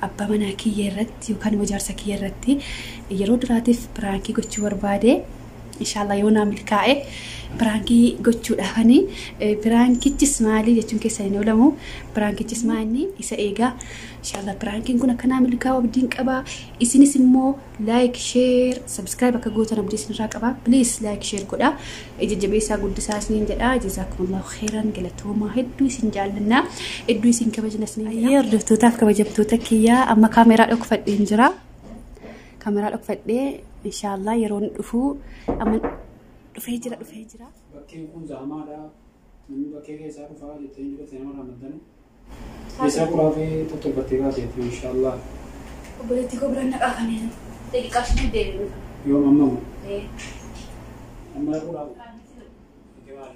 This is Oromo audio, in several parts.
Abbaa manaa kiyya irratti yookaan immoo jaarsa kiyya irratti yeroo duraatiif piraankii gochuu barbaade. Inshaallah yoo naa milkaa'e piraankii gochuudhaafani. Piraankichis maali jechuun keessan hin oolamu. Piraankichis maali isa eegaa. Inshaallah piraankiin kun akka naa milkaa'u abdiin qaba. Isinis immoo like, share, subscribe akka gootan abdii isinirraa qaba. Please like, share godha. Jajjabeessaa guddisaa isiniin jedha. Jazaakumullahu khairan, galatoomaa, hedduu isin jaallanna. Hedduu isin kabajna isiniin jedha. Hordoftootaaf kabajamtoota kiyyaa, amma kaameraa dhokfadheen jira. Kaameraa dhokfadhee inshaallah yeroon dhufu, amma dhufee jira, dhufee jira. Bakkeen kun zaamaadha. Namni bakkee keessaa dhufaa jettee jedhate namarraa maddanu. Keessaa quraafee tottolfattee baateetti inshaallah. Obboleettii koo biraan naqaa kanneen daqiiqaa 5 deebi'u. Yoom, ammamu? Amma dhaquudhaaf.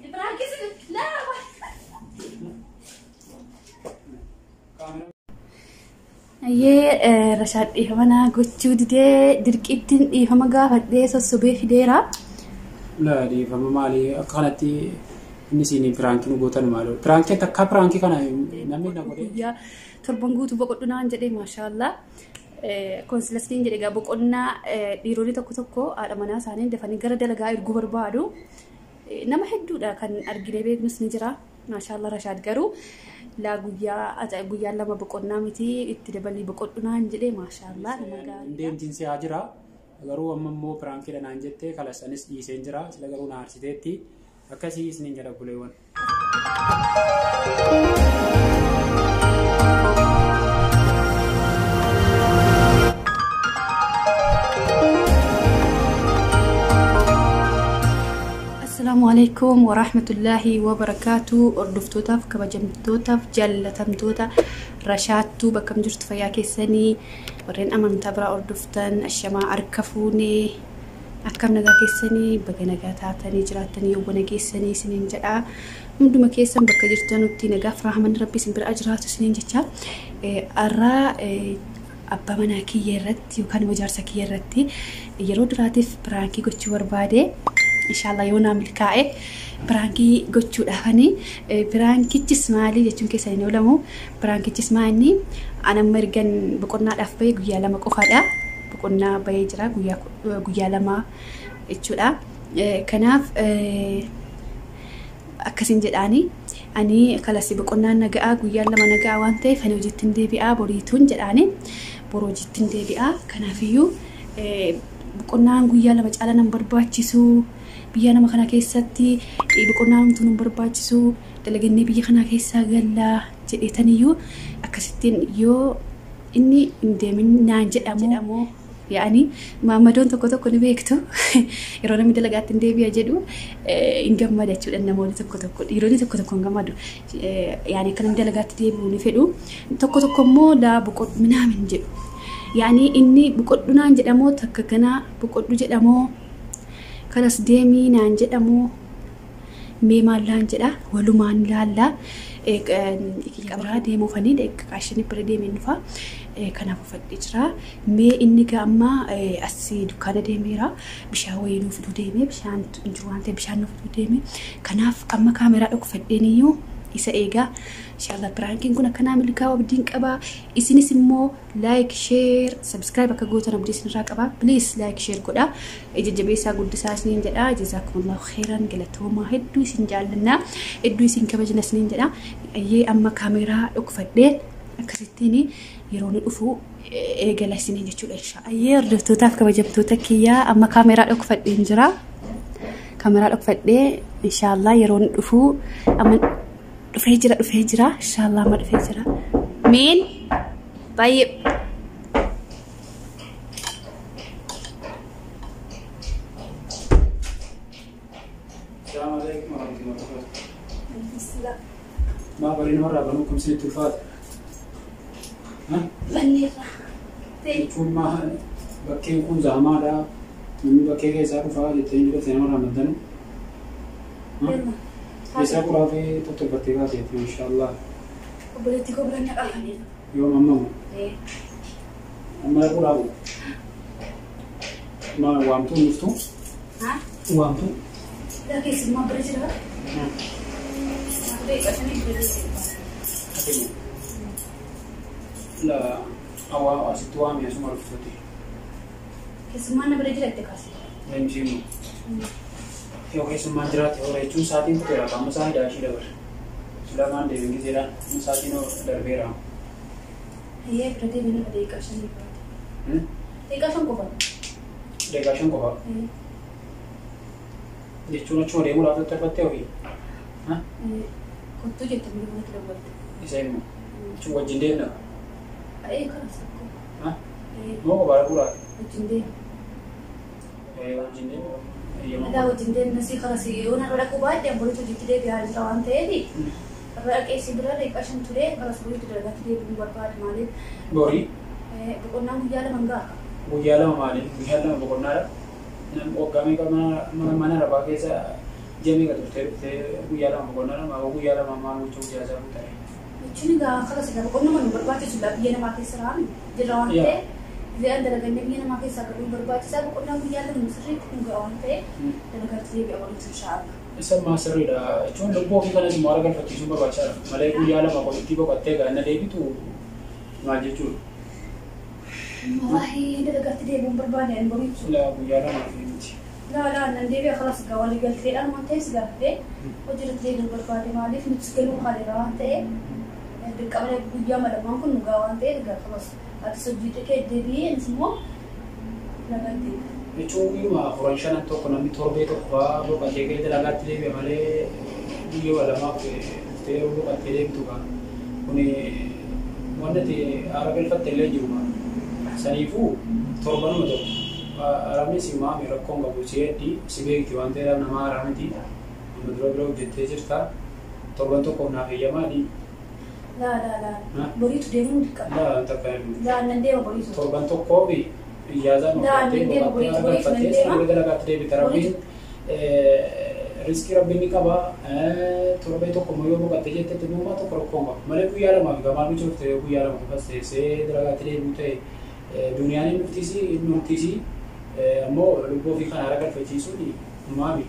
Piraankii laa. Kaameraa. Ayyee, Rashaad dhiifama naa gochuu didee dirqittiin dhiifama gaafadhee sossobee fideera. La, dhiifama maalii akka kanatti inni isin piraankii nu gootan maaloo? Piraankii takka piraankii kana namni na godhe. Guyyaa torban guutuu boqodhu naan jedhee, maashaallah. Konsilastiin jedhe egaa boqonnaa dhiironni tokko tokko haadha manaa isaanii dafanii gara dalagaa erguu barbaadu. Nama hedduudha kan arginee beeknus ni jira. Maashaallah, Rashaad garuu laa, guyyaa guyyaan 2 boqonnaa miti, itti dabalii boqodhu naan jedhee, maashaallah, nama gaariidha. Deemtiin si'aa jira. Garuu amma immoo piraankiidha naan jettee kalasanis dhiiseen jira. Sila garuu na aarsiteetti. Akkasii isiniin jedha buleewwan. Assalaamu alaikum warahmatullaahi wabarakaatu. Hordoftootaaf, kabajamtootaaf, jaallatamtoota Rashaattuu, bakkam jirtu? Fayyaa keessanii? Warreen amantaa biraa hordoftan, ashamaa, harka fuunee, akkam, nagaa keessanii? Baga nagaa taatanii jiraattanii yawwana keessanii isiniin jedha. Hunduma keessan bakka jirtanutti nagaaf rahmanni rabbi isin bira jiraatu isiniin jecha. Har'aa abbaa manaa kiyya irratti yookaan immoo jaarsa kiyya irratti yeroo duraatiif piraankii gochuu barbaade. Inshaallah yoo naa milkaa'e piraankii gochuudhaafani. Piraankichis maali jechuun keessan hin oolamu. Piraankichis maali? An amma ergan boqonnaadhaaf bahee guyyaa 2 qofaadha. Boqonnaa bahee jira guyyaa 2 jechuudha. Kanaaf akkasin jedhaani, ani kalasi boqonnaan naga'aa, guyyaan 2 naga'aa waan ta'eef ani hojiittiin deebi'aa boriituun jedhaani, boru hojiittiin deebi'aa. Kanaafiyyuu boqonnaan guyyaa 2 caala nan barbaachisu, biyya nama kana keessatti boqonnaan homtuu nun barbaachisu, dalagannee biyya kana keessaa gallaa jedheetaniyyuu akkasittiin yoo inni hin deemin naan jedhamu, yaani maammadoon tokko tokko ni beektu, yeroo namni dalagaatti hin deebi'a jedhu hin gammada jechuudha. Namoonni tokko tokko, dhiironni tokko tokko hin gammadu, yaani akka namni dalagaatti deebi'u ni fedhu. Tokko tokko immoo laa, boqodhu minaamin jedhu. Yaani inni boqodhu naan jedhamoo, takka ganaa boqodhu jedhamoo, kanas deemii naan jedhamoo, mee maallaan jedha, walumaan laallaa. Biraa deemuufanii daqiiqaa 5 bira deemeen dhufa. Kanaaf uffadhee jira. Mee inni gaa amma as dukkaana deemeera. Bishaan wayii nuuf fiduu deeme. Bishaan hin jiru waan ta'eef bishaan nuuf fiduu deeme. Kanaaf amma kaameraa dhokfadheen iyyuu isa eegaa. Inshaallah piraankiin kun akkanaa milkaa'u abdiin qaba. Isinis immoo like, share, subscribe akka gootan abdii isinirraa qaba. Please like, share godha. Jajjabeessaa guddisaa isiniin jedha. Jazaakumullahu khairan, galatoomaa, hedduu isin jaallanna. Hedduu isin kabajna isiniin jedha. Ayyee, amma kaameraa dhokfadheen akkasittiin yeroo nu dhufu eegala isiniin jechuudha inshaa. Ayyee, hordoftootaaf kabajamtoota kiyyaa, amma kaameraa dhokfadheen jira. Kaameraa dhokfadhee inshaallah yeroo nu dhufu, amma dhufee jira, dhufee jira, inshaallah amma dhufee jira. Miin baay'ee. Assalamu alaikum warahmatullahi wabarakatuh. Maa barii namarraa banuu kumsiitti ulfaata? Banneerra. Jechuun maa bakkeen kun zaamaadha. Namni bakkee keessaa dhufaa jettee jedhate namarraa maddanu. Keessaa quraafee tottolfattee baateetti inshaallah. Obboleettii koo biraan naqaa kanneen. Yoom, ammamu? Amma dhaquudhaaf. Maa waamtuu dhuftu? Waamtuu? Yaa, keessummaa bira jira. Daqiiqaa 5 bira jira. La awaa asitti waami asuma dhuftuuti. Keessummaan na bira jiratte kaase. Leenjiinu. Yoo keessummaan jiraate hora jechuun sa'aatiin tureera amma isaa hidhaa ishii dabar. Sulamaan deebiin gizeedhaan amma sa'aatiin darbeera. Hayyee bira deebiin irra daqiiqaa 5 baate. Daqiiqaa 5 qofa. Daqiiqaa 5 qofa. Jechuun achuma deemuudhaaf tattaafattee ofii. Kottuu jette biyya kanatti dawwalte. Isa immoo. Jechuun wajjin deemna. Ee kanas rakkoo. Moo kophaa dhaquudhaaf? Wajjin deemna. Wajjin deemna. Nagaa wajjin deemna si kanas yoo narra dhaquu baadhe boriitu hojiitti deebi'aa jira waan ta'eef. Irra dhaqee si bira daqiiqaa 5 turee kanas boriitu dalagaatti deebi'uu barbaade maaliif? Borii? Boqonnaan guyyaa 2 ga'a. Guyyaa 2 maali? Guyyaa 2 boqonnaadha. Waggaa meeqa mana rabaa keessa ji'a meeqa turtee dhuftee guyyaa 2 boqonnaadha. Maa guyyaa 2 maal gochuu guyyaa isaa guutaree? Jechuun egaa kanas egaa boqonnuma nu barbaachisu biyya namaa keessa raami jira waan ta'eef. Ze'an dalagannee biyya namaa keessaa galuun barbaachisaa boqonnaa guyyaa 2 sirriitti kun ga'a waan ta'eef dalagaatti deebi'a walitti inshaallah. Isa maa sirriidha jechuun lubbuu ofii kanas immoo haara galfachiisuun barbaachisaadha. Malee guyyaa 2 qofitti boqottee egaa inni deebitu maal jechuudha? Wallaahi dalagaatti deebi'uun barbaade ani boriitu. Laa guyyaa 2 fi miti. Laa laa nan deebi'a kalas egaa walii galteedhaan waan ta'eef si gaafadhee hojiirratti deebi'uun barbaade maaliif nuti galuu haaleera waan ta'eef dirqama guyyaa lamaan kun nu ga'a waan ta'eef egaa kalas ati hojii kee deebi'ee anis immoo dalagaatti deebi'a. Jechuun guyyuma 4 5 tokko namni torbee tokko fa'aa boqotee ka'ee dalagaatti deebi'a malee guyyaa 2 dhuftee yeroo boqottee deemtu kaa. Kuni wanta ati haara galfatte illee jiru kaa. Saniifuu torbanuma tokko arabni si maami rakkoon qabu si heddii si beekti waan ta'eedhaaf nama haaraa miti. Amma dura bira hojjettee jirta. Torban tokkoof naaf eeyyamaadhi. Laa laa laa. Boriitu deemuun dirqama. Laa takka hin. Laa nan deema boriitu. Torban tokkoof ijaazaa Laa nan deema boriitu boriitu nan deema. Sana dalagaatti deebita rabbiin riskii rabbiin ni qaba. Torbee tokko immoo yoo boqotte jettetti immoo tokko rakkoon qaba. Malee guyyaa 2 fi gamaan nuti turte guyyaa 2 qofas teessee dalagaatti deebi'u ta'e duniyaan inni dhuftiisi inni dhuftiisi ammoo lubbuu ofii kana haara galfachiisuun maami.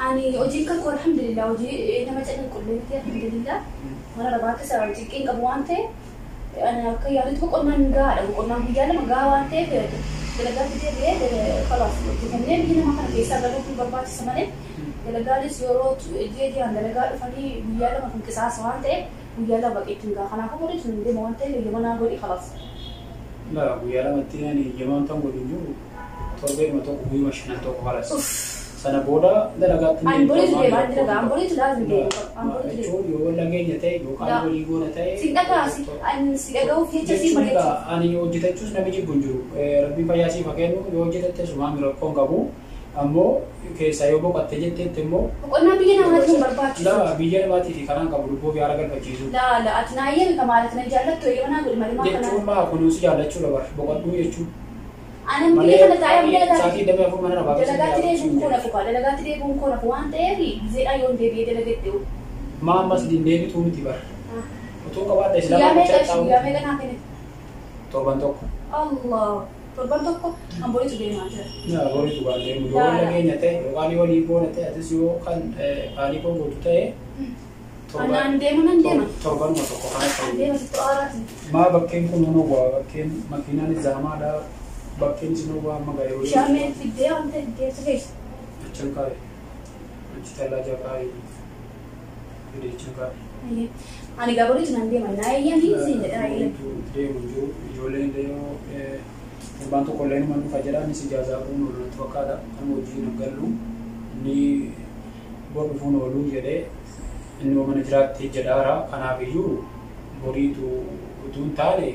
Ani hojii kan koo alhamdulillah hojii nama cinqullee miti alhamdulillah. Mana rabaatti sarara cinqiin qabu waan ta'eef ani akka yaadutti boqonnaan gahaadha. Boqonnaan guyyaa 2 gahaa waan ta'eef dalagaatti deebi'ee kalaas hojjetannee biyya nama kana keessaa galuuf nu barbaachisa malee dalagaanis yeroo ji'a ji'aan dalagaa dhufanii guyyaa 2 kun qisaasa waan ta'eef guyyaa 2 baqeetti hin gaha. Kanaafuu boriitu hin deema waan ta'eef eeyyama godhi kalaas. Laa guyyaa 2tti ani eeyyama wanta godhu hin jiru torbeedhuma tokko guyyuma 5 tokko kalaas. Sana booda dalagaatti Ani boriitu deema ani dalagaa ani boriitu laazim deema ani boriitu deema. Jechuun yoo lageenya ta'e yookaan walii goona ta'e. Si dhagaa ani si dhaga'uuf jecha si mari'achiisa. Ani hojjetachuus namni jibbu hin jiru. Rabbiin fayyaa siif haa kennu yoo hojjetatte sumaan rakkoon qabu. Ammoo keessaa yoo boqotte jetteetti immoo. Boqonnaa biyya namaatiif hin barbaachisu. Laa biyya namaatii fi karaan qabu lubbuu fi haara galfachiisu. Laa laa ati naa eeyyami ka maal ati na jaallattu eeyyama naa godhi malee maal kana. Jechuun maa kunuunsi jaallachuu dabar boqodhuu jechuun. Anan biyya kana taa'ee biyya Sa'aatii 24 mana rabaa keessa dalagaatti deebi'uun koo nafu kaa dalagaatti deebi'uun koo nafu waan ta'eef gizeedhaa yoon deebi'ee dalagadhe. Maa ammas deebituu miti bara. Utuu qabaadha Guyyaa islaamaa meeqa bichaa guyyaa meeqa naa kennite? Torban tokko. Allah torban tokko an boriitu deemaa jira. Yaa boriitu kan deemu yoo lageenya ta'e yookaan walii goona ta'e atis yoo kan qaalii koo gootu ta'e. Anaan deemu nan deema. Torbanuma tokko kana An ta'u. deema sitti aaraati. Maa bakkeen kun nu waa bakkeen makiinaan zaamaadha. Bakkeen isin waa amma ga'e yeroo Bishaan fiddee waan ta'e fiddee si keessa. Achan kaa'e. Achi tallaa kaa'e. Fidee achan kaa'e. Ani gaa boriitu nan deema. Naa eeyyamii siin jedha naa eeyyami. Deemu jiru ijoolleen illee yoo torbaan tokko illee numa dhufa jedha innis ijaazaa kun oolu natti fakkaata. Kan hojii hin gallu inni bor dhufuun ooluu jedhee inni mana jiraatti jedhaara. Kanaaf iyyuu boriitu utuu hin taane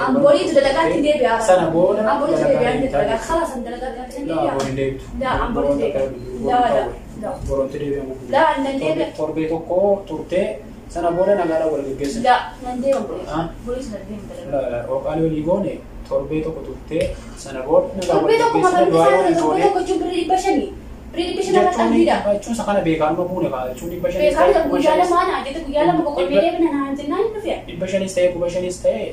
An boriitu dalagaatti deebi'a. Sana booda An boriitu deebi'a inni dalagaa. Laa Kalaas an dalagaatti deebi'a. boriin deebitu. Laa an boriitu deebi'a. Laa laa laa. Boronti deebi'amu. Laa nan deebi'a. Torbee tokko turtee sana booda nagaadhaan wal geggeessan. Laa nan deema boriitu. Boriitu nan deema dalagaa. Yookaan walii goone torbee tokko turtee sana booda nagaan wal Torbee tokko geggeessan. maqaan isaa torbee tokko jechuun birrii 500. Birrii 500 irraa qalbiidha. Jechuun isa kana beekaan ma buune kaa jechuun 500 Beekaan guyyaa 2 naa jette guyyaa 2 boqonnee deebina naan jennaan hin dhufe. 500 ta'e 5,000 ta'e.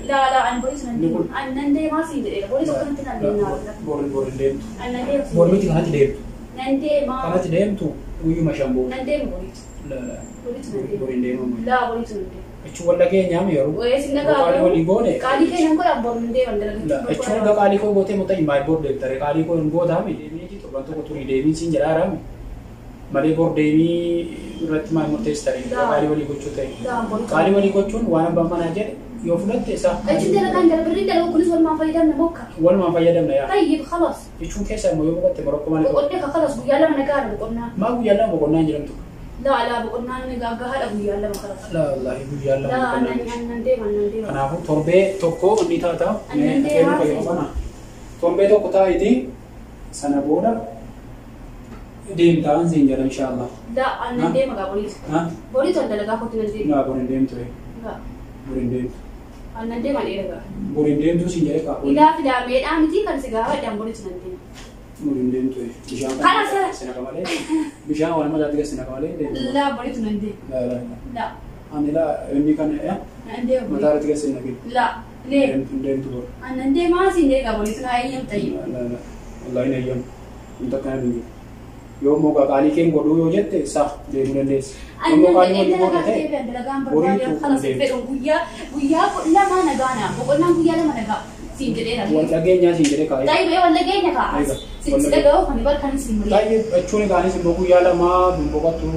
Laa laa ani boriitu nan deema. Ani nan deemaa siin jedheera. Boriitu akkanatti nan deema. Bori bori deemtu. Ani nan deema siin Bor miti kanatti deemtu. Nan deema. Kanatti deemtu guyyuma 5 booda. Nan deema boriitu. Laa Boriitu nan deema. boriin deemamu. Laa boriitu nan deema. Jechuun wal dhageenyaam yeroo. Wayii sin Qaalii walii goone. Qaalii kee nan godhaan boru hin deeman dalagatti. Jechuun egaa qaalii koo gootee muta himaa bor deemtare qaalii koo hin gootaami deemee torban tokko turii deemiin siin jedhaa raami. Malee bor deemii irratti maal murteessitare qaalii walii gochuu ta'e. Qaalii walii gochuun waan abbaan manaa jedhe yoo fudhatte isaa. Jechuun dalagaan dala birrii dalagu kunis walumaan fayyadamna bokka. Walumaan fayyadamna yaa. Tayyib خلاص. Jechuun keessa immoo yoo boqotte Morokkoo malee. Boqonnee ka خلاص guyyaa lama nagaadha boqonnaa. Maa guyyaa lama boqonnaa hin jedhamtu. لا لا boqonnaan gahaadha guyyaa lama خلاص. Laa wallaahi guyyaa lama لا boqonnaa. annan deema annan deema. Kanaafuu torbee tokko inni taata. Annan deemaa. Torbee tokko taa'iti sana booda deemtaan siin jedha inshaallah. لا annan deema gaa boriitu. Boriitu an dalagaa kootti nan deema. Laa bor hin deemtu. Bor hin deemtu. Annan deema dheera gaa. Bor hin deemtu siin jedhe kaa. Ilaa filaameedhaa miti kan si gaafadhaan boriitu nan deema. Bor hin deemtu. Bishaan Kana sina malee bishaan waan mataatti gad sina malee deemtu. لا boriitu nan deema. Laa laa. لا Ani laa inni kan nan deema. mataa irratti gad sina gadi. لا ليه؟ Deemtu deemtu bor. Annan deemaa siin jedhe gaa boriitu naa eeyyam tayyib. Laa laa. Wallaahi hin eeyyamu. Wanta akkana hin jiru. Yoo immoo qaalii keen godhuu yoo jette sa deemuu dandeessa. Yoo immoo qaalii walii goone ta'e boriitu deemtu. Guyyaa guyyaa lama nagaana boqonnaan guyyaa lama nagaa siin jedheera. Wal dhageenyaa siin jedhe kaa'ee. Tayyib wal dhageenya kaa. Sitti dhaga'u kan bar kan siin mul'atu. Tayyib jechuun kaanis immoo guyyaa lama boqotu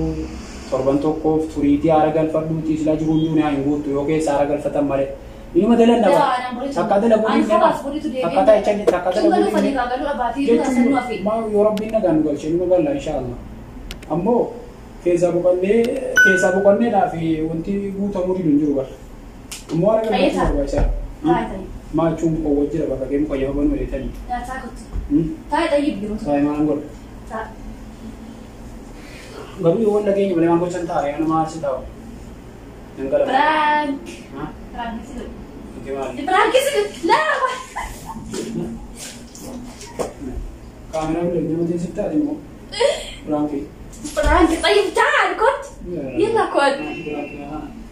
torban tokkoof turiitii haara galfadhuutii silaa jiruun duuniyaa hin guuttu yoo keessa haara galfatan malee. Inuma dalan nama. Takka dalaguun hin Ani خلاص boriitu deebi'ee. Takka taa'ichaa takka Tun galuu dalaguun fadhi kaa galuu abbaatii sanuu hafe. Jechuun maa yoo rabbiin nagaan nu galche numa galla inshaallah. Ammoo keessaa boqonneedhaa fi wanti guutamuu didu hin jiru bara. Ammoo haara galfachuu barbaachisaadha. Taa'e tayyib. Maa jechuun qowwa jira bakka keemu qayyaba banuu eetanii. Taa kottu. Taa'e tayyib yeroo. Saayii maal godha? Taa. Garuu yoo wal dhageenya malee maal gochan ta'a yaa nama aarsi taa'u. Hin galama. Prank. Prank si godhu. Inti maali? Prank si godhu. Laa. Kaameraa bilee nama teessif taate immoo. Piraankii. Prank طيب تعال كنت يلا كنت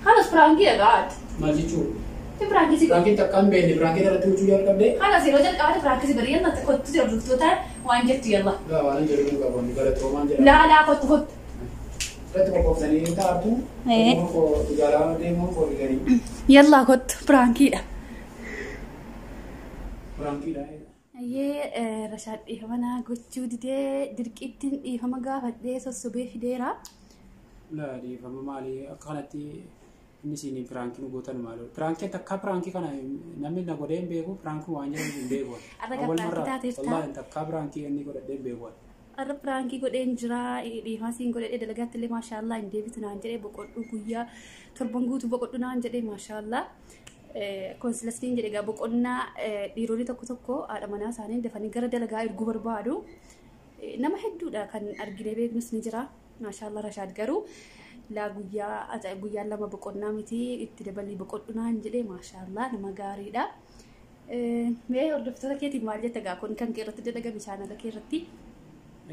خلاص برانكي يا قاعد Maal jechuudha? برانكي سي Piraankiin takka hin beekne piraankii irratti hojii jalqabdee. خلاص يا رجل قاعد برانكي سي يلا كنت تجرب دكتور وين جبت يلا Laa waan hin jedhu hin qabu galatoomaan jedha. لا لا كنت كنت Irratti qophoofsanii taa'atu. Jaalala deemuun foolii يلا كنت برانكي Piraankiidha. Ayyee Rashaad dhiifama naa gochuu didee dirqittiin dhiifama gaafadhee sossobee fideera. Laa dhiifama maali akka kanatti inni isin piraankii nu gootan maali? Piraankii takka piraankii kana namni na godhee hin beeku piraankii waan jedhamu hin beeku. Arra kan piraankii taateef ta'a. Wallaahi takka piraankii inni godhadhee hin beeku. Arra piraankii godheen jira dhiifama siin godhee dalagaatti illee maashaallaa hin deebitu naan jedhee boqodhu guyyaa torban guutuu boqodhu naan jedhee maashaallaa. Konsilastiin jedhe egaa boqonnaa dhiironni tokko tokko haadha manaa isaanii dafanii gara dalagaa erguu barbaadu. Nama hedduudha kan argine beeknus ni jira. Maashaallaa Rashaad garuu laa guyyaa guyyaan lama boqonnaa miti itti dabalii boqodhu naan jedhee maashaallaa nama gaariidha. Mee hordoftoota keetiin maal jetta egaa kun kan kee irratti dalagame chaanala kee irratti?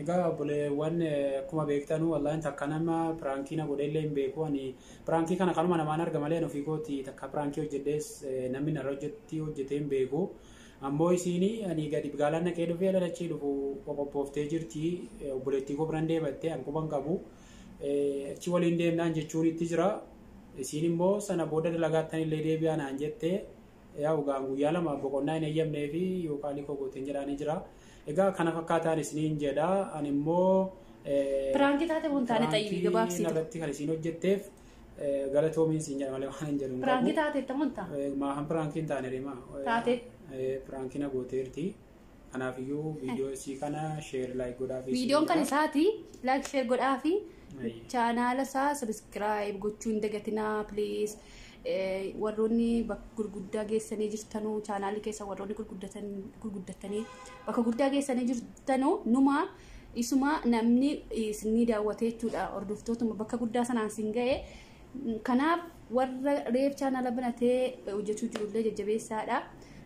Egaa obboleewwan akkuma beektanu wallaahi takka nama piraankii na godhee illee hin beeku ani piraankii kana kanuma namaan arga malee ofii kooti takka piraankii hojjedhees namni narra hojjetti hojjetee hin beeku. Ammoo isiin ani gadi gaalaan naqee dhufee lalachii dhufu qophooftee jirti obboleettii koo biraan deemattee an quban qabu. Achi waliin deemnaan jechuun itti jira. Isiin immoo sana booda dalagaattan illee deebi'aa naan jettee yaa ugaan guyyaa lama boqonnaa hin eeyyamnee fi yookaan koo gooteen jedhaanii jira. Egaa kana fakkaataan isiniin jedha. Ani immoo Piraankii taate waan taane xayyibii gabaabsitu. Irratti kan isiin hojjetteef galatoomiin siin jedha malee waan hin jedhu. Piraankii taate tamuun ta'a. Maahan piraankii hin taane deema. Taate. Piraankii na gooteerti. Kanaafiyyuu viidiyoo isii kana sheer laayik godhaa fi. Viidiyoon kan isaati laayik sheer godhaa fi chaanaala isaa sabiskiraayib gochuu hin dagatinaa please. Warroonni bakka gurguddaa geessanii jirtanuu chaanaalii keessa warroonni gurguddatanii bakka guddaa geessanii jirtanuu numa isuma namni isinii daawwatee jechuudha hordoftootuma bakka guddaa sanaan sin ga'e. Kanaaf warra reef chaanaala banatee hojjechuu jirullee jajjabeessaadha.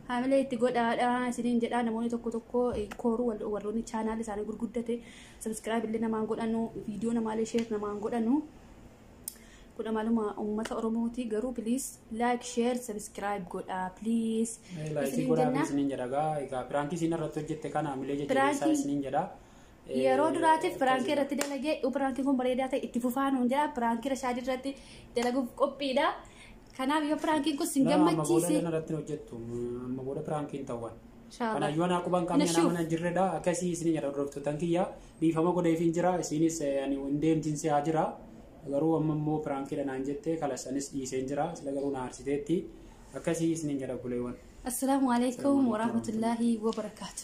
Haamilee itti godhaadha isiniin jedha namoonni tokko tokko kooruu warroonni chaanaala isaanii gurguddate sabiskiraayib illee namaan godhanu viidiyoo namaallee sheer namaan godhanu. Kun maaluma uummata Oromooti garuu please like share subscribe godhaa please. Laayikii godhaa isiniin jedha egaa piraankii isin irratti hojjette kana haamilee jajjabeessaa isiniin jedha. Yeroo duraatiif piraankii irratti dalagee piraankiin kun bareedaa ta'e itti fufaa nuun jedha piraankii Rashaad irratti dalaguuf qophiidha. Kanaaf yoo piraankiin kun sin Amma booda gammachiise. Irratti hojjettu. Amma booda piraankiin ta'uwan. Inshallah. Kanaayyuu anaa quban qabne Nashuuf. nama nan jirredha. Akkasii isin jedha hordoftoota kiyya. Dhiifama godheefiin jira. Isinis ani hin deemtiin si'aa jira. Garuu amma immoo piraankiidha naan jette kalasanis dhiiseen jira. Sila garuu na aarsiteetti. Akkasii isin jedha buleewwan. Assalaamu alaikum warahmatullaahi wabarakaatu.